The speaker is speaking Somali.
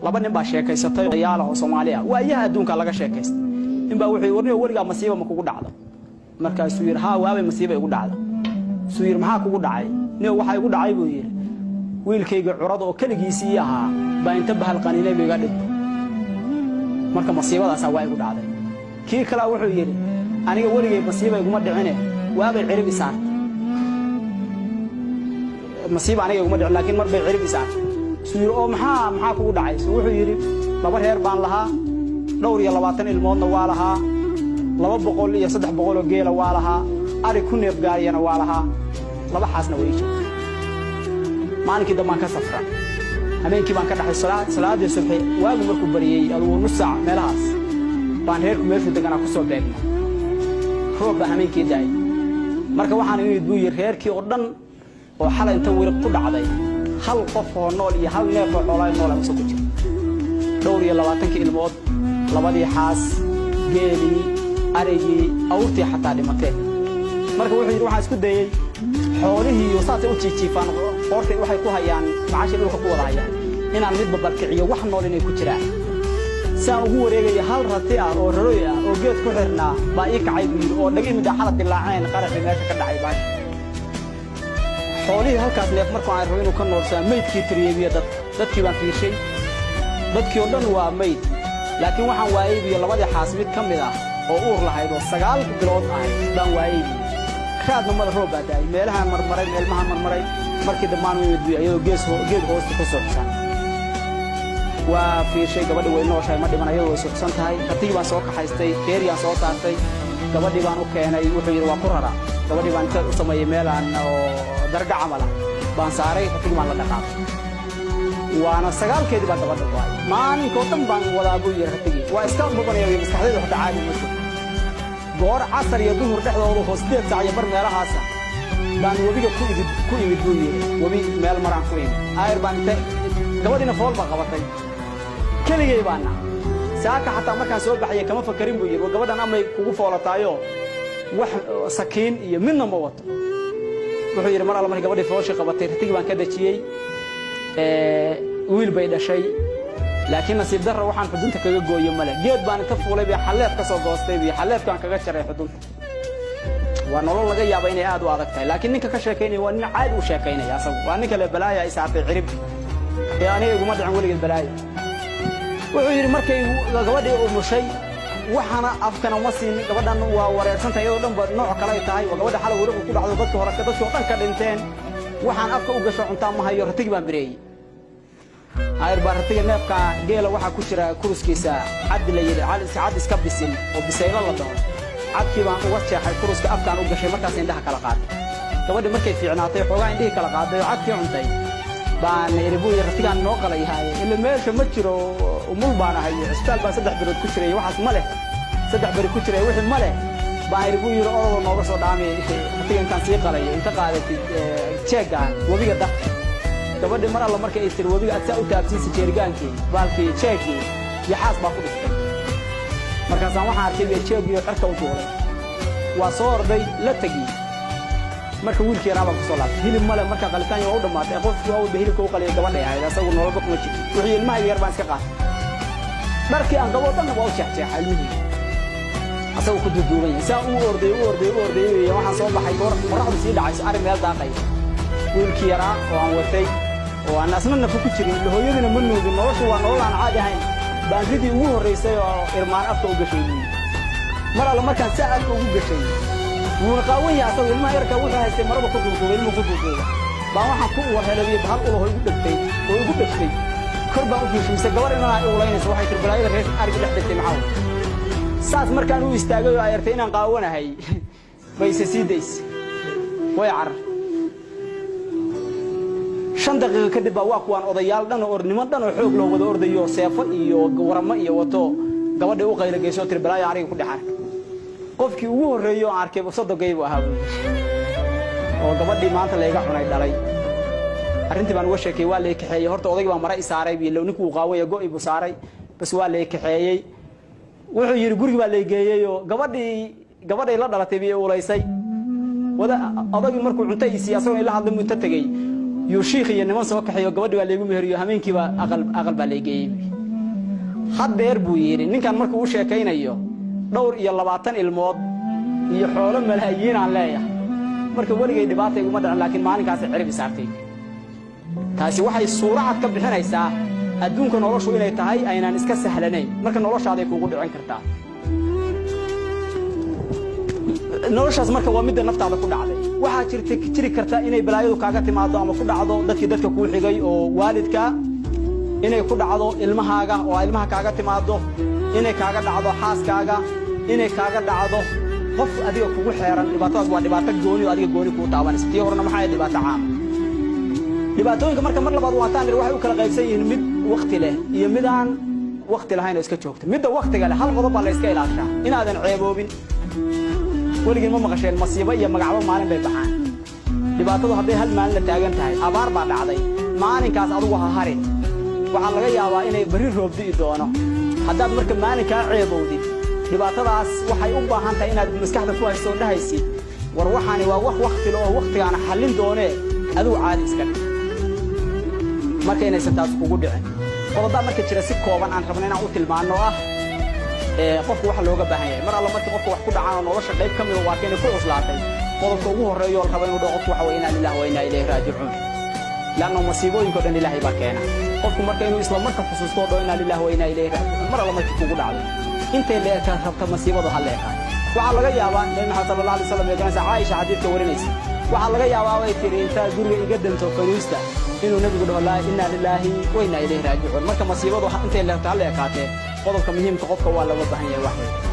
Laba nin baa sheekaysatay, odayaal oo Soomaali ah. Waayaha adduunka laga sheekaystay. Nin baa wuxuu yidhi: "Warniyo, weligaa masiiba ma kugu dhacdo?" Markaasuu yidhi: "Haa, waabay masiiba igu dhacda." Suu yidhi: "Maxaa kugu dhacay?" "Niyo, waxaa igu dhacay," buu yidhi, "wiilkayga curada oo keligiisii ahaa baa inta bahal qaniinay buu iga dhintay. Marka masiibadaasaa waa igu dhacday." Kii kalea wuxuu yidhi: "Aniga weligay masiiba iguma dhicine, waabay cirib i saartay. Masiiba aniga iguma dhicin, laakiin mar bay cirib i saartay." Suu yidhi: "Oo maxaa kugu dhacay?" Suu wuxuu yidhi: "Laba reer baan lahaa, dhowr iyo 20 ilmoodna waa lahaa, 200 iyo 300 oo geela waa lahaa, ari ku neef gaariyana waa lahaa, laba xaasna way ii jirtay. Maalinkii dambaan ka safra, habeenkii baan ka dhaxay. Salaadii subxi, waagu markuu bariyey, adugu nus saac meelahaas, baan reerku meeshuu deganaa ku soo beegna. Roob baa habeenkii da'ay. Marka waxaan imid," buu yidhi, "reerkii oo dhan oo xalay inta wiriq ku dhacday, hal qof oo nool iyo hal neef oo xoolaa nool usan ku jiro. Dhowr iyo 20kii ilmood, labadii xaas, geelii, arigii, awrtii xataa dhimateen." Marka wuxuu yidhi: "Waxaan isku dayey xoolihii iyo saasay u jiijiifaan, qoortay waxay ku hayaan macashii dhulka ku wada hayaan, inaan midba balkiciyo wax nool inay ku jiraan. Saan ugu wareegaya, hal rati ah oo raroy ah oo geed ku xirnaa baa ii kacay," buu yidhi, "oo dhagihii midda xala dilaaceen qaraxii meesha ka dhacay baasha. Xoolihii halkaas neef markuu aan rabo inuu ka noolsaa, maydkii tiriyeebiya dadkii baan fiirshay. Dadkii oo dhan waa mayd, laakiin waxaan waayey," biyo, "labadii xaas mid ka mid ah oo uur lahayd oo 9 bilood ahayd baan waayey." Biyo raadna mada, roob baa daayay, meelahaan marmaray, meelmahaan marmaray. Markii dambaan u imid biyo iyadoo geed hoosta ku suuxsan. Waa fiirshay, gabadhi way nooshahay, ma dhiman, ayadoo way suuxsan tahay. Ratigii baan soo kaxaystay, beeriyaan soo saartay, gabadhii baan u keenay." Wuxuu yidhi: "Waa ku rara gabadhii baan inta u sameeyey meelaan oo darga camal ah baan saaray, ratigii baan la dhaqaaqay, waana sagaalkeedii baa gabadha go'ay. Maalinkoo dhan baan wadaa," buu yidhi, "ratigii waa iska mubanaya, maskaxdaydu xataa caadi ma jirto. Goor casar iyo duhur dhexdooda oo 8 saac iyo bar meelahaasa baan webiga ku imid," buu yidhi. "Webi meel maraan ku imid, aayar baan inta gabadhiina fool baa qabatay. Keligay baana saaka xataa markaan soo baxaya kama fakarin," buu yidhi, "gabadhan amay kugu foolataayo, wax sakiin iyo midna ma wato." Wuxuu yidhi: "Mar alla markii gabadhii fooshii qabatay, ratigii baan ka dejiyey. Wiil bay dhashay, laakiin nasiib darra waxaan xudunta kaga gooye male. Geed baan inta fuulay bay xalleef ka soo goostay iyo xalleefkaan kaga jaray xudunta." Waa nolol laga yaaba inay aad u adag tahay, laakiin ninka ka sheekaynaya waa nin caadi u sheekaynaya. Asagu waa ninka le balaaya ay saartay cirib ee aniga iguma dhicin weligeed balaayo. Wuxuu yidhi: "Markay gabadhii umushay, waxaana afkana uma siin. Gabadhan waa wareersantahay, iyadoo dhan ba nooc kale ay tahay. Waa gabadha xalay weriqu ku dhacdo, dadka hore, dadkii oo dhan ka dhinteen. Waxaan afka u gasho cuntaa ma hayo. Ratigi baan bireeyey. Ayr baa ratiga neefka geela waxaa ku jira kuruskiisa cad la yidhi, cad iska bisil oo bisaylo la dhaho. Cadkii baan uga jeexay kuruska, afkaan u gashay. Markaas indhaha kala qaaday. Gabadhii markay fiicnaatay, xoogaa indhihii kala qaaday oo cadkii cuntay, baan iri," buu yidhi, "ratigaan noo qalayhaaye, ila meesha ma jiro, umul baan ahay, cisbitaal baan 3 bilood ku jiray, waxaas ma leh, 3 beri ku jiray, wixii ma leh," baan iri," buu yidhi, "orodoo nooga soo dhaami ratiga intaan sii qalayo. Inta qaadatid jeeggaan webiga dar." Gabadhii mar alla markay ay tiri webiga aad saa u taabsiisa jeergaankii, baalkii jeeggii, yaxaas baa ku dhiftay. Markaasaan waxaan arkay iyo jeeggii oo cirka u duulay. Waa soo orday, la tegi. Marka wiilkii yaraa baan kusoo laabtay. Hilib male. Marka qalitaan waa u dhammaatay. Qofkii awalba hilibka u qaliyay gabadhay ahayd, asagu nololba kuma jirto. Wixii ilmaha yar baan iska qaatay. Dharkii aan qabo dhanna waa u jeexjeexa ilmihii, asagoo ku duuduuban yahay. Saa u orday, u orday, u orday, waxaan soo baxay goor qorraxdu sii dhacayso, ari meel daaqaya. Wiilkii yaraa oo aan watay oo aan asna nafu ku jirin, hooyadiina ma nuugin, noloshu waa nolol aan caadi ahayn, baan ridii ugu horraysay oo irmaan afka u gashay," buu yidhi. "Mar alla markaan saa afka ugu gashay, wuuna qaawan yahay asagu, ilmaha yarka wuxuu haystay maraba ku duuduubay, ilmuhu ku duuduuba, baan waxaan ku warhelabiye bahal ulaho igu dhegtay oo igu dhegtay. Kor baan u fiirshay, mise gabar imanaa i ulaynaysa. Waxay tiri: 'Balaayada reer ariga dhex degtay maxaa?' Saas markaan u istaagay oo ay artay inaan qaawanahay, bayse sii dayse, way carar. 5 daqiiqo kadib baa waa kuwaan odayaal dhan oo niman dhan oo xoog loo wada ordayo, seefo iyo waramo iyo wato. Gabadhii u qaylo geysoo tiri: 'Balaayo ariga ku dhex arkay.' Qofkii ugu horreeyey oo aan arkay sodogay buu ahaa," buu yidhi, "oo gabadhii maanta layga cunay dhalay. Arrintii baan uga sheekayey. Waa lay kaxeeyey. Horta odaygii baa mara i saaray, ninku uu qaawaya, go'i buu saaray bas, waa lay kaxeeyey." Wuxuu yidhi: "Gurigi baa lay geeyey oo gabadhii gabadhay la dhalatay bay ulaysay. Wada odagii markuu cunto i siiyey, asagoo ila hadlay, muu inta tegey yuu shiikh iyo niman soo kaxeeyo. Gabadhii baa laygu meheriyo. Hameenkiiba aqal baa lay geeyey." Haddeer buu yidhi ninkan markuu u sheekaynayo, 24 ilmood iyo xoolo malaayiinaan leeyahay. Marka weligay dhibaata iguma dhicin, laakiin maalinkaasi cirib isaartay. Taasi waxay suuro cad ka bixinaysaa adduunka noloshu inay tahay aynaan iska sahlanayn. Marka noloshaaday kuugu dhicin kartaa noloshaas. Marka waa midda naftaada ku dhacday. Waxaa jirta, jiri karta inay balaayadu kaaga timaado ama ku dhacdo dadkii dadka kuu xigay oo waalidka, inay ku dhacdo ilmahaaga oo ilmaha kaaga timaado, inay kaaga dhacdo xaaskaaga, inay kaaga dhacdo qof adiga kugu xeeran. Dhibaatadaas waa dhibaato gooni oo adiga gooni kuu taabanaysa. Tii horena maxaa? Dhibaato caama. Dhibaatooyinka marka mar labaad waataan waxay u kala qaybsan yihiin mid wakti leh iyo mid aan wakti lahayn oo iska joogta. Midda waktiga leh hal qodob baa la iska ilaashaa: inaadan ceeboobin. Weligiin ma maqasheen masiibo iyo magacbo maalin bay baxaan? Dhibaatadu hadday hal maalin la taagan tahay, abaar baa dhacday maalinkaas, adugu ha harin. Waxaa laga yaabaa inay berri roob di'i doono. Haddaad marka maalinkaa ceebowdid, dhibaatadaas waxay u baahan tahay inaad maskaxda ku haysto oo dhahaysid: "War, waxaani waa wax waktile oo wakhtigaana xallin doonee, adigu caadi iska dhig." Marka inaysan taas kugu dhicin, qodobaa marka jira si kooban aan rabna inaan u tilmaanno ah qofka waxa looga baahan yahay mar alla markii qofka wax ku dhacaan oo nolosha qayb ka mida waa keenay ku cuslaatay. Qodobka ugu horreeyo oo la raba inuu dhaho qofku waxa weye: "Inaa lillahi wa innaa ilayhi raajicuun." Laanna masiibooyinka o dhan Ilaahay baa keena. Qofku marka inuu isla marka xusuusto oo dhaho "Innaa lillahi wa innaa ilayhi raajicuun" mar alla markii kugu dhacdo, intay la ekaan rabta masiibadu ha la ekaan. Waxaa laga yaabaa Nabi Maxamed sala Allah alay wasallam ee garanaysa, Caaisha xadiidka warinaysa, waxaa laga yaabaa bay tiri intaa guriga iga danto faniista inuu Nebigu dhaho laa "Innaa lilaahi wa innaa ilayhi raajicuun." Marka masiibadu intay leegto ha la ekaatee, qodobka muhiimka qofka waa looga baahan yahay wax weeye.